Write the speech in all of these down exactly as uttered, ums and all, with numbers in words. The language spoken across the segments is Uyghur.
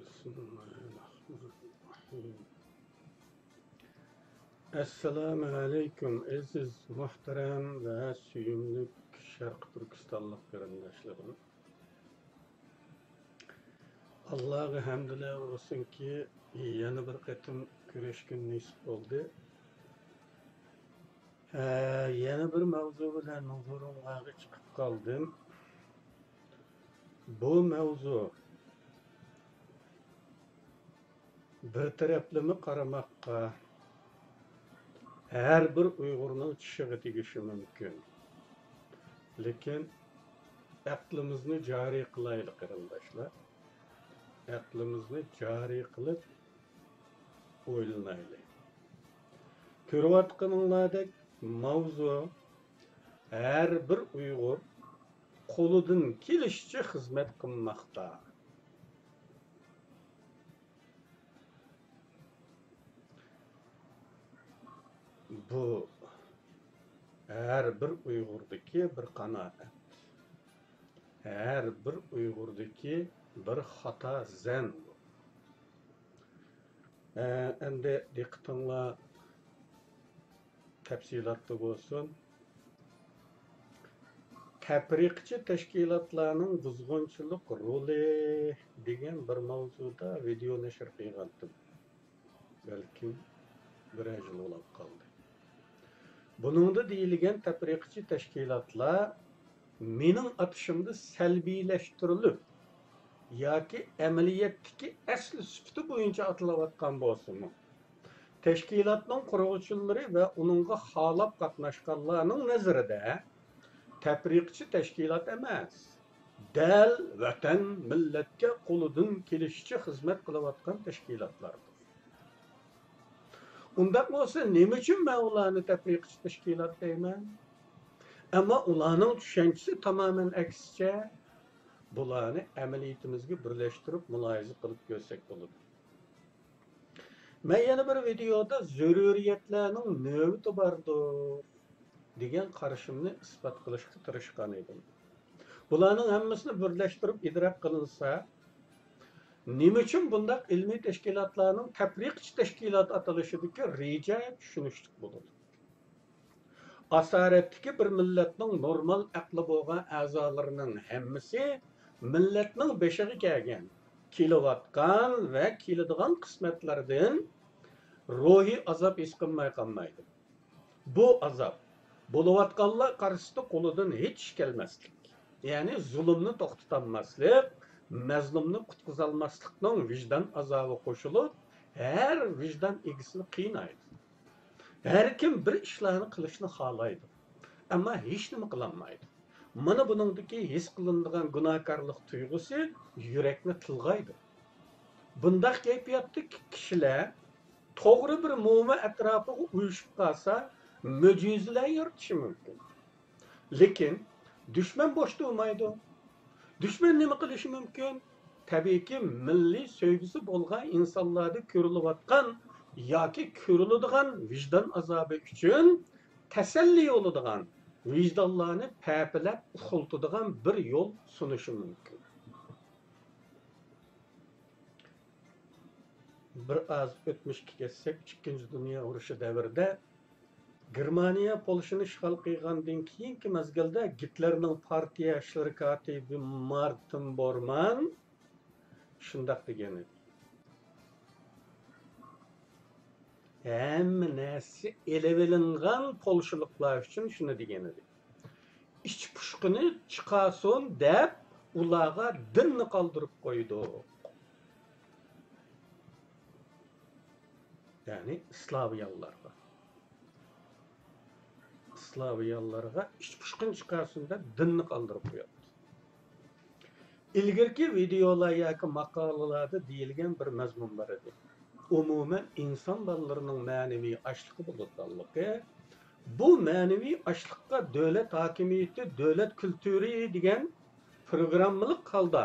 بىسمىللاھىررەھمانىررەھىم. ئەسسالامۇ ئەلەيكۇم، ئەزىز، مۇھتەرەم ۋە سۆيۈملۈك شەرقىي تۈركىستانلىق قېرىنداشلىرىم. ئاللاغا ھەمدۇلە بولسۇنكى، يەنە بىر قېتىم كۆرۈشكىلى نېسىپ بولدى. ھە، يەنە بىر ماۋزۇ بىلەن ھۇزۇرۇڭلارغا چىقىپ قالدىم. بۇ ماۋزۇ بىر تەرەپلىمە قارىماققا ھەر بىر ئۇيغۇرنىڭ چىشىغا تېگىشى مۇمكىن. لېكىن ئەقلىمىزنى جارى قىلايلى، قېرىنداشلار. ئەقلىمىزنى جارى قىلىپ ئويلىنايلى. كۆرۈۋاتقىنىڭلاردەك، ماۋزۇ ھەر بىر ئۇيغۇر قولىدىن كېلىشىچە خىزمەت قىلماقتا. بۇ ھەر بىر ئۇيغۇردىكى بىر قانائەت، ھەر بىر ئۇيغۇردىكى بىر خاتا زەن بۇ. ئە، ئەمدى دىققىتىڭلار تەپسىلاتتا بولسۇن. تەپرىقىچى تەشكىلاتلارنىڭ بۇزغۇنچىلىق رولى دېگەن بىر ماۋزۇدا ۋىدېئو نەشر قىلغانتىم. بەلكىم بىرەر يىل بولاپ قالدى. بۇنىڭدا دېيىلگەن تەپرىقىچى تەشكىلاتلار مېنىڭ ئاتىشىمدا سەلبىيلەشتۈرۈلۈپ ياكى ئەمەلىيەتتىكى ئەسلى سۈپىتى بويىچە ئاتىلىۋاتقان بولسىمۇ، تەشكىلاتنىڭ قۇرغۇچىلىرى ۋە ئۇنىڭغا خالاپ قاتناشقانلارنىڭ نەزىرىدە تەپرىقىچى تەشكىلات ئەمەس، دەل ۋەتەن، مىللەتكە قولىدىن كېلىشىچە خىزمەت قىلىۋاتقان تەشكىلاتلاردۇر. ئۇنداق بولسا، نېمە ئۈچۈن مەن ئۇلارنى تەپرىقىچى تەشكىلات دەيمەن؟ ئەمما ئۇلارنىڭ چۈشەنچىسى تامامەن ئەكسىچە. بۇلارنى ئەمەلىيىتىمىزگە بىرلەشتۈرۈپ مۇلاھىزە قىلىپ كۆرسەك بولىدۇ. مەن يەنە بىر ۋىدېئودا زۆرۈرىيەتلەرنىڭ نۆۋىتى باردۇر دېگەن قارىشىمنى ئىسپات قىلىشقا تىرىشقان ئىدىم. بۇلارنىڭ ھەممىسىنى بىرلەشتۈرۈپ ئىدراك قىلىنسا، نېمە ئۈچۈن بۇنداق ئىلمىي تەشكىلاتلارنىڭ تەپرىقىچى تەشكىلات ئاتىلىشىدىكى رېجە چۈشىنىشلىك بولىدۇ. ئاسارەتتىكى بىر مىللەتنىڭ نورمال ئەقلى بولغان ئەزالىرىنىڭ ھەممىسى مىللەتنىڭ بېشىغا كەلگەن، كېلىۋاتقان ۋە كېلىدىغان قىسمەتلەردىن روھىي ئازاب ھېس قىلماي قالمايدۇ. بۇ ئازاب بولۇۋاتقانلار قارشىسىدا قولىدىن ھېچ ئىش كەلمەسلىك، يەنى زۇلۇمنى توختىتالماسلىق، مەزلۇمنى قۇتقۇزالماسلىقنىڭ ۋىجدان ئازابى قوشۇلۇپ، ھەر ۋىجدان ئىگىسىنى قىينايدۇ. ھەر كىم بىر ئىشلارنى قىلىشنى خالايدۇ، ئەمما ھېچنېمە قىلالمايدۇ. مانا بۇنىڭدىكى ھېس قىلىنىدىغان گۇناھكارلىق تۇيغۇسى يۈرەكنى تىلغايدۇ. بۇنداق كەيپىياتتىكى كىشىلەر توغرا بىر موما ئەتراپىغا ئۇيۇشۇپ قالسا، مۆجىزىلەر يارىتىشى مۇمكىن. لېكىن دۈشمەن بوش تۇرمايدۇ. دۈشمەن نېمە قىلىشى مۇمكىن؟ تەبىئىيكى، مىللىي سۆيگۈسى بولغان ئىنسانلاردا كۆرۈلۈۋاتقان ياكى كۆرۈلىدىغان ۋىجدان ئازابى ئۈچۈن تەسەللى بولىدىغان ۋىجدانلارنى پەپىلەپ ئۇخلىتىدىغان بىر يول سۇنۇشى مۇمكىن. بىر ئاز ئۆتمۈشكە كەتسەك، ئىككىنچى دۇنيا ئۇرۇشى دەۋرىدە گېرمانىيە پولشىنى ئىشغال قىلغاندىن كېيىنكى مەزگىلدە گىتلېرنىڭ پارتىيە ئىشلىرى كاتىپى مارتىن بورمان شۇنداق دېگەن ئىدى. ھەممە نەرسە ئېلىۋېلىنغان پولشىلىقلار ئۈچۈن شۇنى دېگەن ئىدى. ئىچ پۇشقىنى چىقارسۇن دەپ، ئۇلارغا دىننى قالدۇرۇپ قويدۇق. يەنى سلاۋيانلارغا. سلاۋيانلارغا ئىچ پۇشقىنى چىقارسۇن دەپ دىننى قالدۇرۇپ قويۇپتۇ. ئىلگىرىكى ۋىدېئولار ياكى ماقالىلاردا دېيىلگەن بىر مەزمۇن بار ئىدى. ئومۇمەن، ئىنسان بالىلىرىنىڭ مەنىۋى ئاچلىقى بولىدىغانلىقى، بۇ مەنىۋى ئاچلىققا دۆلەت ھاكىمىيىتى، دۆلەت كۈلتۈرى دېگەن پروگراممىلىق ھالدا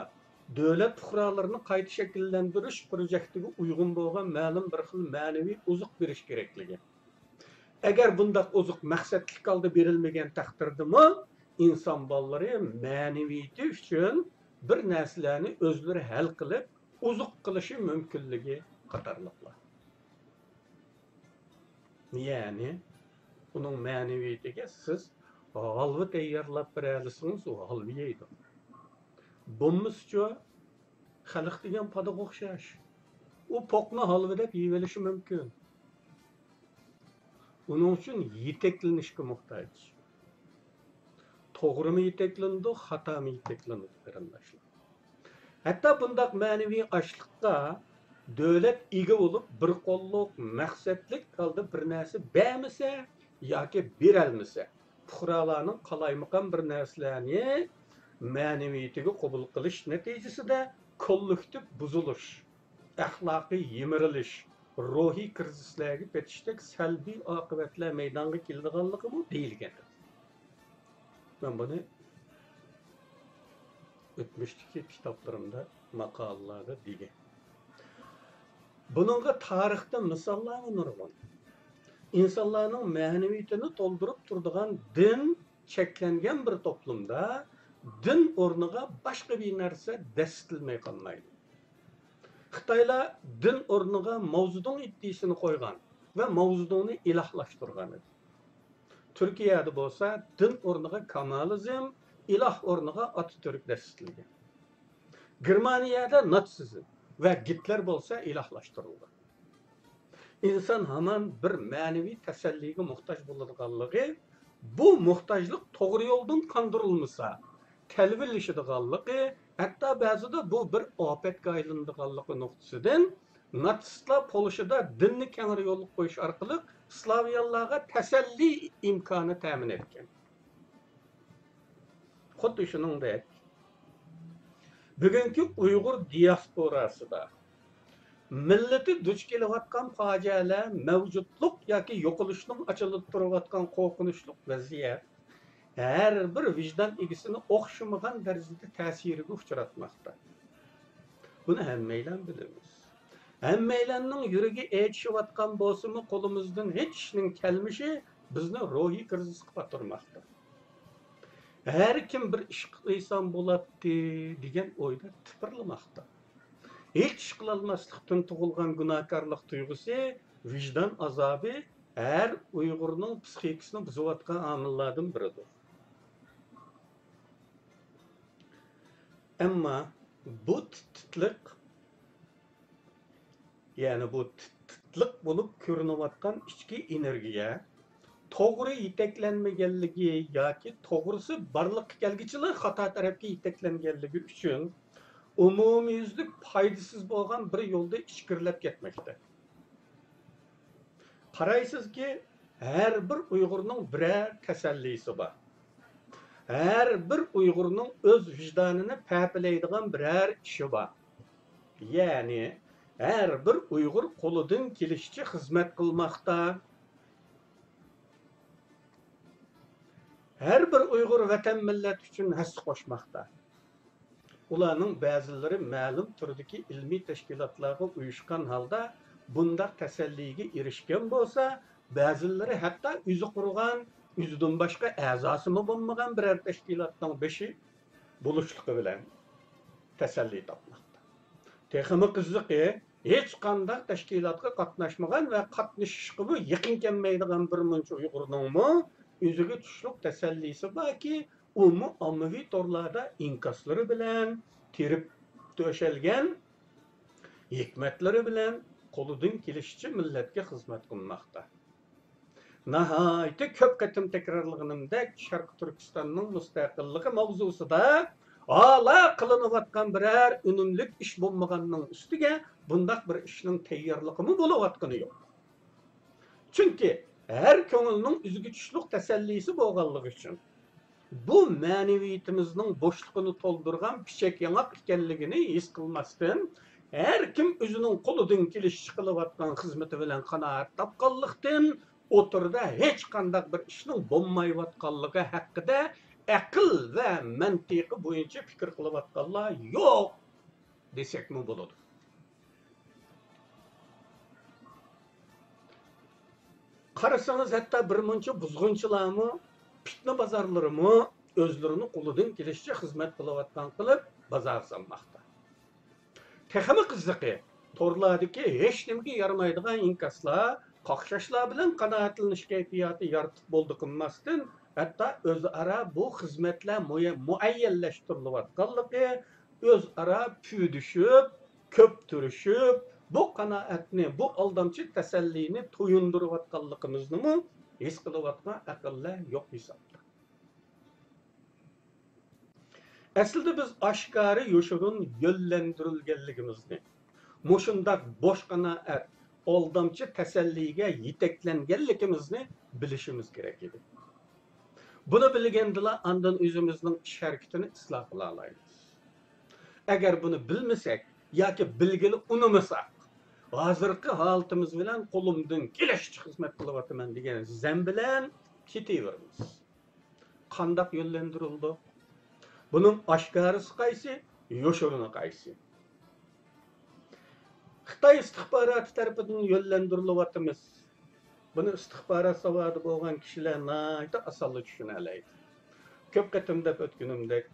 دۆلەت پۇقرالىرىنى قايتا شەكىللەندۈرۈش پروجېكتىگە ئۇيغۇن بولغان مەلۇم بىر خىل مەنىۋى ئوزۇق بېرىش كېرەكلىكى. ئەگەر بۇنداق ئوزۇق مەقسەتلىك ھالدا بېرىلمىگەن تەقدىردىمۇ، ئىنسان بالىلىرى مەنىۋىيىتى ئۈچۈن بىر نەرسىلەرنى ئۆزلىرى ھەل قىلىپ، ئوزۇق قىلىشى مۇمكىنلىكى قاتارلىقلار. يەنى ئۇنىڭ مەنىۋىيىتىگە سىز ھالۋا تەييارلاپ بېرەلىسىڭىز، ئۇ ھالۋا يەيدۇ. بولمىسىچۇ، خەلق دېگەن پادىغا ئوخشاش. ئۇ پوقنى ھالۋا دەپ يېيىۋېلىشى مۇمكىن. ئۇنىڭ ئۈچۈن يېتەكلىنىشكە موھتاج. توغرىمۇ يېتەكلىنىدۇ، خاتامۇ يېتەكلىنىدۇ، قېرىنداشلار. ھەتتا بۇنداق مەنىۋى ئاشلىققا دۆلەت ئىگە بولۇپ، بىر قوللۇق، مەقسەتلىك ھالدا بىر نەرسە بەرمىسە ياكى بېرەلمىسە، پۇقرالارنىڭ قالايمىقان بىر نەرسىلەرنى مەنىۋىيىتىگە قوبۇل قىلىش نەتىجىسىدە كوللېكتىپ بۇزۇلۇش، ئەخلاقىي يىمىرىلىش، روھىي كىرىزىسلەرگە پېتىشتەك سەلبىي ئاقىۋەتلەر مەيدانغا كېلىدىغانلىقىمۇ دېيىلگەن. مەن بۇنى ئۆتمۈشتىكى كىتابلىرىمدا، ماقالىلەردە دېگەن. بۇنىڭغا تارىختا مىساللارمۇ نۇرغۇن. ئىنسانلارنىڭ مەنىۋىيىتىنى تولدۇرۇپ تۇرىدىغان دىن چەكلەنگەن بىر توپلۇمدا دىن ئورنىغا باشقا بىر نەرسە دەسسىتىلمەي قالمايدۇ. خىتايلار دىن ئورنىغا ماۋزېدۇڭ ئىدىيىسىنى قويغان ۋە ماۋزېدۇڭنى ئىلاھلاشتۇرغان ئىدى. تۈركىيەدە بولسا دىن ئورنىغا كامالىزم، ئىلاھ ئورنىغا ئاتاتۈرك دەسسىتىلگەن. گېرمانىيەدە ناتسىزم ۋە گىتلېر بولسا ئىلاھلاشتۇرۇلغان. ئىنسان ھامان بىر مەنىۋى تەسەللىگە موھتاج بولىدىغانلىقى، بۇ موھتاجلىق توغرا يولدىن قاندۇرۇلمىسا، تەلۋىلىشىدىغانلىقى، ھەتتا بەزىدە بۇ بىر ئاپەتكە ئايلىنىدىغانلىقى نۇقتىسىدىن، ناتسىستلار پولشىدا دىننى كەڭرى يولغا قويۇش ئارقىلىق سلاۋيانلارغا تەسەللى ئىمكانى تەمىن ئەتكەن. خۇددى شۇنىڭدەك، بۈگۈنكى ئۇيغۇر دىياسپوراسىدا مىللىتى دۇچ كېلىۋاتقان پاجىئەلەر، مەۋجۇتلۇق ياكى يوقىلىشنىڭ ئاچىلىپ تۇرۇۋاتقان قورقۇنچلۇق ۋەزىيەت ھەر بىر ۋىجدان ئىگىسىنى ئوخشىمىغان دەرىجىدە تەسىرگە ئۇچراتماقتا. بۇنى ھەممەيلەن بىلىمىز. ھەممەيلەننىڭ يۈرىكى ئېچىشىۋاتقان بولسىمۇ، قولىمىزدىن ھېچ ئىشنىڭ كەلمىشى بىزنى روھىي كىرىزىسقا پاتۇرماقتا. ھەر كىم بىر ئىش قىلسام بولاتتى دېگەن ئويدا تىپىرلىماقتا. ھېچ ئىش قىلالماسلىقتىن تۇغۇلغان گۇناھكارلىق تۇيغۇسى، ۋىجدان ئازابى ھەر ئۇيغۇرنىڭ پسىخىكىسىنى بۇزۇۋاتقان ئامىللاردىن بىرىدۇر. ئەمما بۇ تىتلىق، يەنى بۇ تىتلىق بولۇپ كۆرۈنۈۋاتقان ئىچكى ئېنېرگىيە توغرا يېتەكلەنمىگەنلىكى ياكى توغرىسى بارلىققا كەلگۈچىلا خاتا تەرەپكە يېتەكلەنگەنلىكى ئۈچۈن ئومۇميۈزلۈك پايدىسىز بولغان بىر يولدا ئىچكىرىلەپ كەتمەكتە. قارايسىزكى، ھەر بىر ئۇيغۇرنىڭ بىرەر تەسەللىسى بار. ھەر بىر ئۇيغۇرنىڭ ئۆز ۋىجدانىنى پەپىلەيدىغان بىرەر ئىشى بار. يەنى، ھەر بىر ئۇيغۇر قولىدىن كېلىشىچە خىزمەت قىلماقتا. ھەر بىر ئۇيغۇر ۋەتەن، مىللەت ئۈچۈن ھەسسە قوشماقتا. ئۇلارنىڭ بەزىلىرى مەلۇم تۈردىكى ئىلمىي تەشكىلاتلارغا ئۇيۇشقان ھالدا بۇنداق تەسەللىگە ئېرىشكەن بولسا، بەزىلىرى ھەتتا ئۆزى قۇرغان، ئۆزىدىن باشقا ئەزاسىمۇ بولمىغان بىرەر تەشكىلاتنىڭ بېشى بولۇشلۇقى بىلەن تەسەللى تاپماقتا. تېخىمۇ قىزىقى، ھېچقانداق تەشكىلاتقا قاتناشمىغان ۋە قاتنىشىشقىمۇ يېقىن كەلمەيدىغان بىر مۇنچە ئۇيغۇرنىڭمۇ ئۆزىگە چۈشلۈك تەسەللىسى باركى، ئۇمۇ ئاممىۋى تورلاردا ئىنكاسلىرى بىلەن، تېرىپ تۆشەلگەن ھېكمەتلىرى بىلەن قولىدىن كېلىشىچە مىللەتكە خىزمەت قىلماقتا. ناھايىتى كۆپ قېتىم تەكرارلىغىنىمدەك، شەرقىي تۈركىستاننىڭ مۇستەقىللىقى ماۋزۇسىدا ھالا قىلىنىۋاتقان بىرەر ئۈنۈملۈك ئىش بولمىغاننىڭ ئۈستىگە بۇنداق بىر ئىشنىڭ تەييارلىقىمۇ بولۇۋاتقىنى يوق. چۈنكى ھەر كۆڭۈلنىڭ ئۆزىگە چۈشلۈك تەسەللىسى بولغانلىقى ئۈچۈن، بۇ مەنىۋىيىتىمىزنىڭ بوشلۇقىنى تولدۇرغان پىچەك ياڭاق ئىكەنلىكىنى ھېس قىلماستىن، ھەر كىم ئۆزىنىڭ قولىدىن كېلىشىچە قىلىۋاتقان خىزمىتى بىلەن قانائەت تاپقانلىقتىن، ئوتتۇرىدا ھېچقانداق بىر ئىشنىڭ بولمايۋاتقانلىقى ھەققىدە ئەقىل ۋە مەنتىقى بويىچە پىكىر قىلىۋاتقانلار يوق دېسەكمۇ بولىدۇ. قارىسىڭىز، ھەتتا بىر مۇنچە بۇزغۇنچىلارمۇ، پىتنە بازارلىرىمۇ ئۆزلىرىنىڭ قولىدىن كېلىشىچە خىزمەت قىلىۋاتقان قىلىپ بازار سالماقتا. تېخىمۇ قىزىقى، تورلاردىكى ھېچنېمىگە يارىمايدىغان ئىنكاسلار، قاقشاشلار بىلەن قانائەتلىنىش كەيپىياتى يارىتىپ بولدى قىلماستىن، ھەتتا ئۆزئارا بۇ خىزمەتلەر مۇيە-، مۇئەييەنلەشتۈرۈلۈۋاتقانلىقى، ئۆزئارا پۈۋدۈشۈپ، كۆپتۈرۈشۈپ، بۇ قانائەتنى، بۇ ئالدامچى تەسەللىنى تويۇندۇرۇۋاتقانلىقىمىزنىمۇ ھېس قىلىۋاتقان ئەقىللەر يوق ھېسابتا. ئەسلىدە بىز ئاشكارا يوشۇرۇن يۆنلەندۈرۈلگەنلىكىمىزنى، مۇشۇنداق بوش قانائەت، ئالدامچى تەسەللىگە يېتەكلەنگەنلىكىمىزنى بىلىشىمىز كېرەك ئىدى. بۇنى بىلگەندىلا ئاندىن ئۆزىمىزنىڭ ئىش ھەرىكىتىنى ئىسلاھ قىلالايمىز. ئەگەر بۇنى بىلمىسەك ياكى بىلگىلى ئۇنىمىساق، ھازىرقى ھالىتىمىز بىلەن قولۇمدىن كېلىشىچە خىزمەت قىلىۋاتىمەن دېگەن زەم بىلەن كېتىۋېرىمىز. قانداق يۆنلەندۈرۈلىدۇ؟ بۇنىڭ ئاشكارىسى قايسى، يوشۇرۇنى قايسى؟ خىتاي ئىستىخباراتى تەرىپىدىن يۆنلەندۈرۈلۈۋاتىمىز. بۇنى ئىستىخبارات ساۋادى بولغان كىشىلەر ناھايىتى ئاسانلا چۈشىنەلەيدۇ. كۆپ قېتىم دەپ ئۆتكىنىمدەك،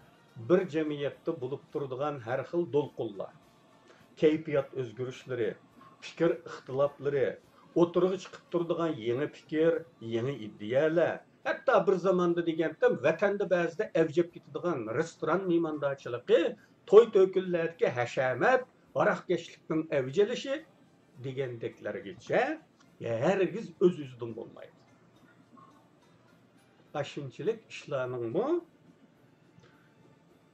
بىر جەمئىيەتتە بولۇپ تۇرىدىغان ھەر خىل دولقۇنلار، كەيپىيات ئۆزگىرىشلىرى، پىكىر ئىختىلاپلىرى، ئوتتۇرىغا چىقىپ تۇرىدىغان يېڭى پىكىر، يېڭى ئىدىيەلەر، ھەتتا بىر زاماندا دېگەنتىم، ۋەتەندە بەزىدە ئەۋج ئېلىپ كېتىدىغان رېستوران مېھماندارچىلىقى، توي-تۆكۈنلەردىكى ھەشەمەت، ھاراقكەشلىكنىڭ ئەۋج ئېلىشى دېگەندەكلەرگىچە ھەرگىز ئۆز-ئۆزىدىن بولمايدۇ. ئاشۇنچىلىك ئىشلارنىڭمۇ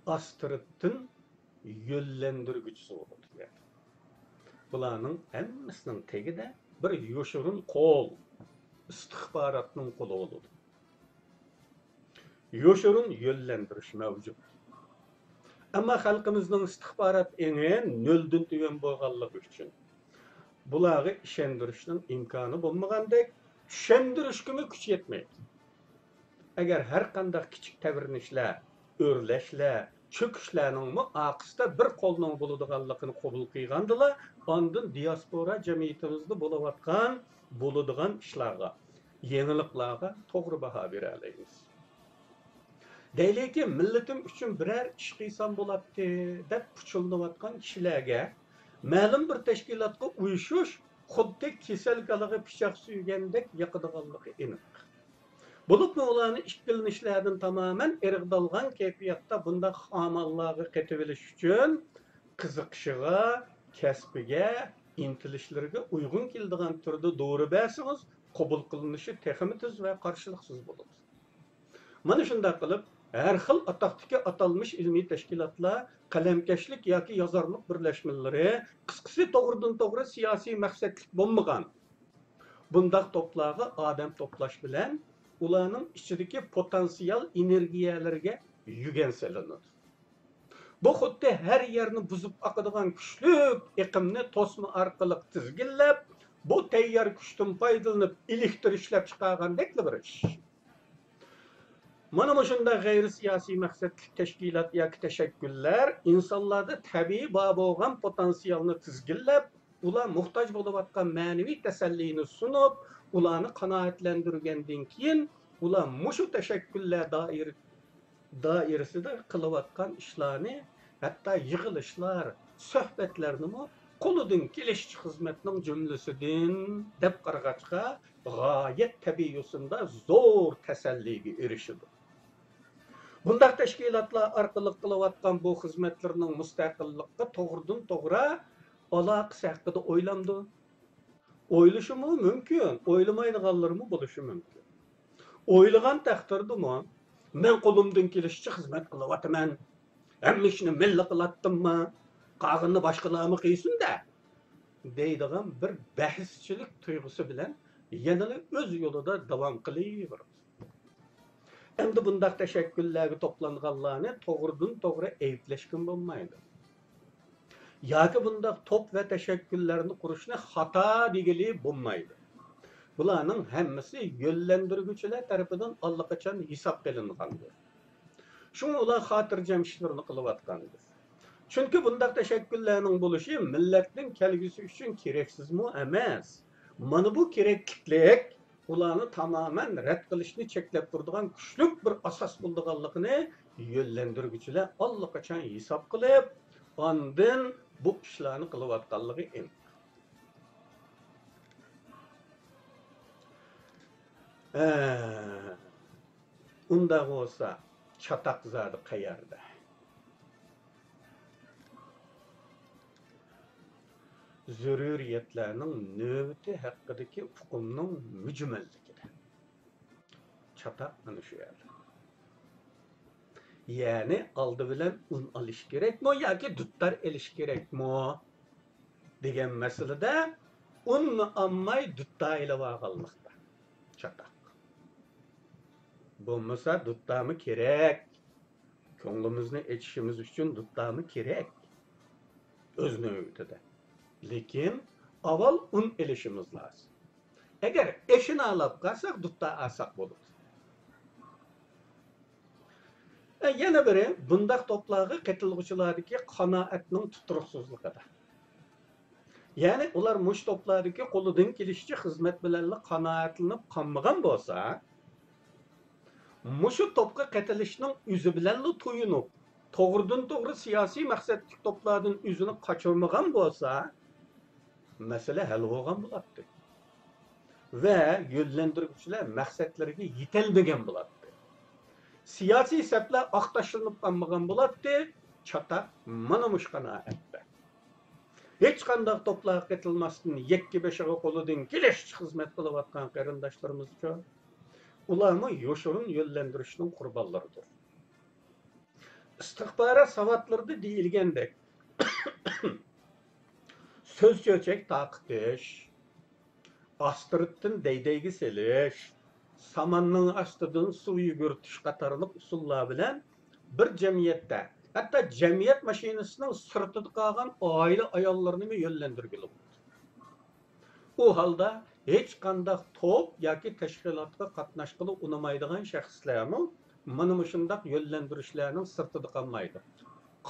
ئاستىرتتىن يۆنلەندۈرگۈچىسى بولىدۇ. بۇلارنىڭ ھەممىسىنىڭ تېگىدە بىر يوشۇرۇن قول، ئىستىخباراتنىڭ قولى بولىدۇ. يوشۇرۇن يۆنلەندۈرۈش مەۋجۇت. ئەمما خەلقىمىزنىڭ ئىستىخبارات ئېڭى نۆلدىن تۆۋەن بولغانلىقى ئۈچۈن، بۇلارغا ئىشەندۈرۈشنىڭ ئىمكانى بولمىغاندەك، چۈشەندۈرۈشكىمۇ كۈچ يەتمەيدۇ. ئەگەر ھەر قانداق كىچىك تەۋرىنىشلەر، ئۆرلەشلەر، چۆكۈشلەرنىڭمۇ ئارقىسىدا بىر قولنىڭ بولىدىغانلىقىنى قوبۇل قىلغاندىلا، ئاندىن دىياسپورا جەمئىيىتىمىزدە بولۇۋاتقان، بولىدىغان ئىشلارغا، يېڭىلىقلارغا توغرا باھا بېرەلەيمىز. دەيلىكى، مىللىتىم ئۈچۈن بىرەر ئىش قىلسام بولاتتى، دەپ پۇچۇلىنىۋاتقان كىشىلەرگە مەلۇم بىر تەشكىلاتقا ئۇيۇشۇش خۇددى كېسەل كالىغا پىچاق سۆيگەندەك ياقىدىغانلىقى ئېنىق. بولۇپمۇ ئۇلارنى ئىككىلىنىشلەردىن تامامەن ئېرىغدالغان كەيپىياتتا بۇنداق ئاماللارغا قېتىۋېلىش ئۈچۈن قىزىقىشىغا، كەسپىگە، ئىنتىلىشلىرىگە ئۇيغۇن كېلىدىغان تۈردە دورا بەرسىڭىز، قوبۇل قىلىنىشى تېخىمۇ تېز ۋە قارشىلىقسىز بولىدۇ. مانا شۇنداق قىلىپ، ھەر خىل ئاتاقتىكى ئاتالمىش ئىلمىي تەشكىلاتلار، قەلەمكەشلىك ياكى يازارلىق بىرلەشمىلىرى، قىسقىسى، توغرىدىن توغرا سىياسىي مەقسەتلىك بولمىغان بۇنداق توپلارغا ئادەم توپلاش بىلەن ئۇلارنىڭ ئىچىدىكى پوتېنسىيال ئېنېرگىيەلىرىگە يۈگەن سېلىنىدۇ. بۇ خۇددى ھەر يەرنى بۇزۇپ ئاقىدىغان كۈچلۈك ئېقىمنى توسما ئارقىلىق تىزگىنلەپ، بۇ تەييار كۈچتىن پايدىلىنىپ ئېلېكتر ئىشلەپ چىقارغاندەكلا بىر ئىش. مانا مۇشۇنداق غەيرىي سىياسىي مەقسەتلىك تەشكىلات ياكى تەشەككۈللەر ئىنسانلاردا تەبىئىي بار بولغان پوتېنسىيالنى تىزگىنلەپ، ئۇلار موھتاج بولۇۋاتقان مەنىۋى تەسەللىنى سۇنۇپ، ئۇلارنى قانائەتلەندۈرگەندىن كېيىن، ئۇلار مۇشۇ تەشەككۈللەر دائىر-، دائىرىسىدە قىلىۋاتقان ئىشلارنى، ھەتتا يىغىلىشلار، سۆھبەتلەرنىمۇ قولىدىن كېلىشىچە خىزمەتنىڭ جۈملىسىدىن دەپ قارىغاچقا، غايەت تەبىئىي يوسۇندا زور تەسەللىگە ئېرىشىدۇ. بۇنداق تەشكىلاتلار ئارقىلىق قىلىۋاتقان بۇ خىزمەتلىرىنىڭ مۇستەقىللىققا توغرىدىن توغرا ئالاقىسى ھەققىدە ئويلامدۇ؟ ئويلىشىمۇ مۇمكىن، ئويلىمايدىغانلىرىمۇ بولۇشى مۇمكىن. ئويلىغان تەقدىردىمۇ، مەن قولۇمدىن كېلىشىچە خىزمەت قىلىۋاتىمەن، ھەممە ئىشنى مەنلا قىلاتتىمما، قالغىنىنى باشقىلارمۇ قىلسۇن-دە، دەيدىغان بىر بەھسچىلىك تۇيغۇسى بىلەن يەنىلا ئۆز يولىدا داۋام قىلىۋېرىدۇ. ئەمدى بۇنداق تەشەككۈللەرگە توپلانغانلارنى توغرىدىن توغرا ئەيىبلەشكىمۇ بولمايدۇ. ياكى بۇنداق توپ ۋە تەشەككۈللەرنى قۇرۇشنى خاتا دېگىلى بولمايدۇ. بۇلارنىڭ ھەممىسى يۆنلەندۈرگۈچىلەر تەرىپىدىن ئاللىقاچان ھېسابقا ئېلىنغاندۇر. شۇڭا ئۇلار خاتىرجەم ئىشلىرىنى قىلىۋاتقاندۇر. چۈنكى بۇنداق تەشەككۈللەرنىڭ بولۇشى مىللەتنىڭ كەلگۈسى ئۈچۈن كېرەكسىزمۇ ئەمەس. مانا بۇ كېرەكلىكلىك ئۇلارنى تامامەن رەت قىلىشنى چەكلەپ تۇرىدىغان كۈچلۈك بىر ئاساس بولىدىغانلىقىنى يۆنلەندۈرگۈچىلەر ئاللىقاچان ھېساب قىلىپ، ئاندىن بۇ ئىشلارنى قىلىۋاتقانلىقى ئېنىق. ھە، ئۇنداق بولسا، چاتاق زادى قەيەردە؟ زۆرۈرىيەتلەرنىڭ نۆۋىتى ھەققىدىكى ئۇقۇمنىڭ مۈجمەللىكىدە. چاتاق مانا شۇ يەردە. يەنى ئالدى بىلەن ئۇن ئېلىش كېرەكمۇ ياكى دۇتار ئېلىش كېرەكمۇ دېگەن مەسىلىدە ئۇننى ئالماي دۇتار ئېلىۋالغانلىقتا چاتاق. بولمىسا دۇتارمۇ كېرەك. كۆڭلىمىزنى ئېچىشىمىز ئۈچۈن دۇتارمۇ كېرەك ئۆز نۆۋىتىدە. لېكىن ئاۋۋال ئۇن ئېلىشىمىز لازىم. ئەگەر ئېشىنى ئالاپ قالساق، دۇتار ئالساق بولىدۇ. ئە، يەنە بىرى، بۇنداق توپلارغا قېتىلغۇچىلاردىكى قانائەتنىڭ تۇتۇرۇقسىزلىقىدا. يەنى ئۇلار مۇشۇ توپلاردىكى قولىدىن كېلىشىچە خىزمەت بىلەنلا قانائەتلىنىپ قالمىغان بولسا، مۇشۇ توپقا قېتىلىشنىڭ ئۆزى بىلەنلا تويۇنۇپ، توغرىدىن توغرا سىياسىي مەقسەتلىك توپلاردىن ئۆزىنى قاچۇرمىغان بولسا، مەسىلە ھەل بولغان بولاتتى ۋە يۆنلەندۈرگۈچىلەر مەقسەتلىرىگە يېتەلمىگەن بولاتتى. سىياسىي سەپلەر ئاق تاشلىنىپ قالمىغان بولاتتى. چاتاق مانا مۇشۇ قانائەتتە. ھېچقانداق توپلارغا قېتىلماستىن، يەككە بېشىغا قولىدىن كېلىشىچە خىزمەت قىلىۋاتقان قېرىنداشلىرىمىزچۇ؟ ئۇلارمۇ يوشۇرۇن يۆنلەندۈرۈشنىڭ قۇربانلىرىدۇر. ئىستىخبارات ساۋاتلىرىدا دېيىلگەندەك، سۆز چۆچەك تارقىتىش، ئاستىرتتىن دەيدەيگە سېلىش، ساماننىڭ ئاستىدىن سۇ يۈگۈرتۈش قاتارلىق ئۇسۇللار بىلەن بىر جەمئىيەتتە، ھەتتا جەمئىيەت ماشىنىسىنىڭ سىرتىدا قالغان ئائىلە ئاياللىرىنىمۇ يۆنلەندۈرگىلى بولىدۇ. ئۇ ھالدا ھېچقانداق توپ ياكى تەشكىلاتقا قاتناشقىلى ئۇنىمايدىغان شەخسلەرمۇ مانا مۇشۇنداق يۆنلەندۈرۈشلەرنىڭ سىرتىدا قالمايدۇ.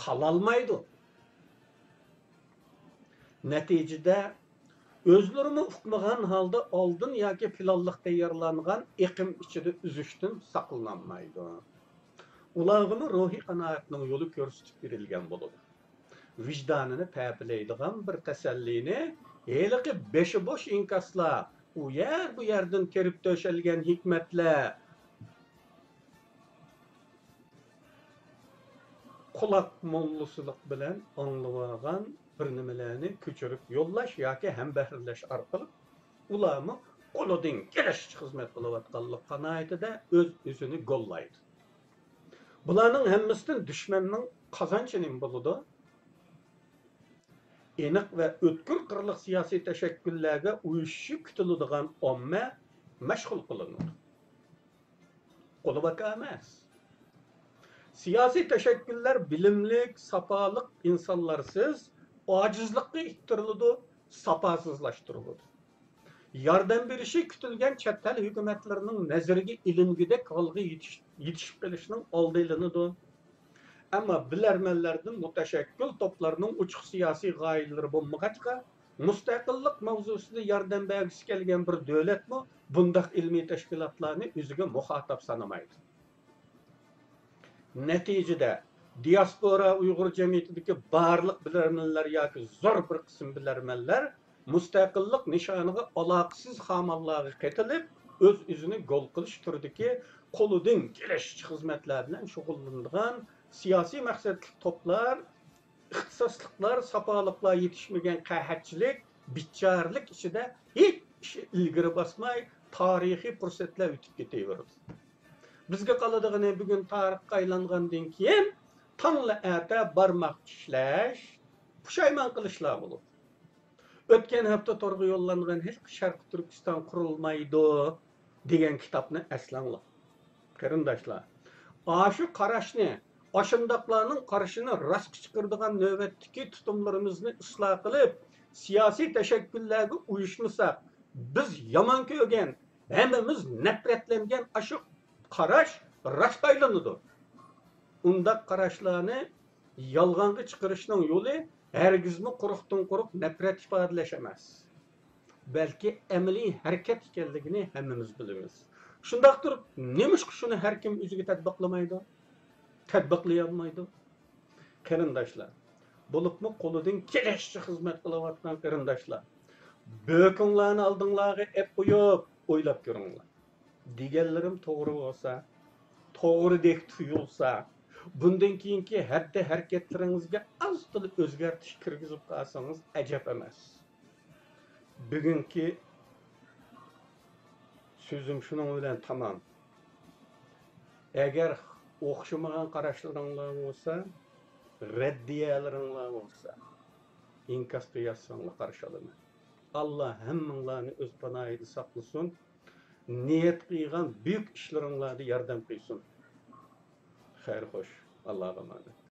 قالالمايدۇ. نەتىجىدە، ئۆزلىرىمۇ ئۇقمىغان ھالدا ئالدىن ياكى پىلانلىق تەييارلانغان ئېقىم ئىچىدە ئۈزۈشتىن ساقلىنالمايدۇ. ئۇلارغىمۇ روھىي قانائەتنىڭ يولى كۆرسىتىپ بېرىلگەن بولىدۇ. ۋىجدانىنى پەپىلەيدىغان بىر تەسەللىنى ھېلىقى بېشى بوش ئىنكاسلار، ئۇ يەر بۇ يەردىن تېرىپ تۆشەلگەن ھېكمەتلەر، قۇلاق موللىسىلىق بىلەن ئاڭلىۋالغان بىر نېمىلەرنى كۆچۈرۈپ يوللاش ياكى ھەمبەھىرلەش ئارقىلىق ئۇلارمۇ قولىدىن كېلىشىچە خىزمەت قىلىۋاتقانلىق قانائىتىدە ئۆز-ئۆزىنى گوللايدۇ. بۇلارنىڭ ھەممىسىدىن دۈشمەننىڭ قازانچى نېمە بولىدۇ؟ ئېنىق ۋە ئۆتكۈر قىرلىق سىياسىي تەشەككۈللەرگە ئۇيۇشۇشى كۈتۈلىدىغان ئاممە مەشغۇل قىلىنىدۇ. قولى باكا ئەمەس. سىياسىي تەشەككۈللەر بىلىملىك، ساپالىق ئىنسانلارسىز ئاجىزلىققا ئىتتىرىلىدۇ، ساپاسىزلاشتۇرۇلىدۇ. ياردەم بېرىشى كۈتۈلگەن چەت ئەل ھۆكۈمەتلىرىنىڭ نەزىرىگە ئىلىنگۈدەك ھالغا يېتىش-، يېتىشىپ قېلىشنىڭ ئالدى ئېلىنىدۇ. ئەمما بىلەرمەنلەردىن مۇتەشەككىل توپلارنىڭ ئوچۇق سىياسىي غايىلىرى بولمىغاچقا، مۇستەقىللىق ماۋزۇسىدا ياردەم بەرگۈسى كەلگەن بىر دۆلەتمۇ بۇنداق ئىلمىي تەشكىلاتلارنى ئۆزىگە مۇخاتاپ سانىمايدۇ. نەتىجىدە، دىياسپورا ئۇيغۇر جەمئىيىتىدىكى بارلىق بىلەرمەنلەر ياكى زور بىر قىسىم بىلەرمەنلەر مۇستەقىللىق نىشانىغا ئالاقىسىز خامانلارغا قېتىلىپ، ئۆز-ئۆزىنى گول قىلىش تۈرىدىكى قولىدىن كېلىشىچە خىزمەتلەر بىلەن شۇغۇللىنىدىغان سىياسىي مەقسەتلىك توپلار، ئىختىساسلىقلار، ساپالىقلار يېتىشمىگەن قەھەتچىلىك، بىچارىلىك ئىچىدە ھېچ ئىش ئىلگىرى باسماي، تارىخىي پۇرسەتلەر ئۆتۈپ كېتىۋېرىدۇ. بىزگە قالىدىغىنى بۈگۈن تارىخقا ئايلانغاندىن كېيىن تاڭلا ئەتە بارماق چىشلەش، پۇشايمان قىلىشلار بولىدۇ. ئۆتكەن ھەپتە تورغا يوللانغان ھېلىقى شەرقىي تۈركىستان قۇرۇلمايدۇ دېگەن كىتابنى ئەسلەڭلار. قېرىنداشلار، ئاشۇ قاراشنى، ئاشۇنداقلارنىڭ قارىشىنى راستقا چىقىرىدىغان نۆۋەتتىكى تۇتۇملىرىمىزنى ئىسلاھ قىلىپ، سىياسىي تەشەككۈللەرگە ئۇيۇشمىساق، بىز يامان كۆرگەن، ھەممىمىز نەپرەتلەنگەن ئاشۇ قاراش راستقا ئايلىنىدۇ. ئۇنداق قاراشلارنى يالغانغا چىقىرىشنىڭ يولى ھەرگىزمۇ قۇرۇقتىن قۇرۇق نەپرەت ئىپادىلەش ئەمەس، بەلكى ئەمەلىي ھەرىكەت ئىكەنلىكىنى ھەممىمىز بىلىمىز. شۇنداق تۇرۇپ، نېمىشقا شۇنى ھەر كىم ئۆزىگە تەتبىقلىمايدۇ؟ تەتبىقلىيالمايدۇ؟ قېرىنداشلار، بولۇپمۇ قولىدىن كېلىشىچە خىزمەت قىلىۋاتقان قېرىنداشلار، بۆكۈڭلارنى ئالدىڭلارغا ئەپ قويۇپ ئويلاپ كۆرۈڭلار. دېگەنلىرىم توغرا بولسا، توغرىدەك تۇيۇلسا، بۇندىن كېيىنكى ھەتتە ھەرىكەتلىرىڭىزگە ئاز تولا ئۆزگەرتىش كىرگۈزۈپ قالسىڭىز ئەجەب ئەمەس. بۈگۈنكى سۆزۈم شۇنىڭ بىلەن تامام. ئەگەر ئوخشىمىغان قاراشلىرىڭلار بولسا، رەددىيەلىرىڭلار بولسا، ئىنكاسقا يازساڭلار قارشى ئالىمەن. ئاللا ھەممىڭلارنى ئۆز پاناھىدا ساقلىسۇن. نىيەت قىلغان بۈيۈك ئىشلىرىڭلاردا ياردەم قىلسۇن. خەير خوش. ئاللاغا ئامانەت.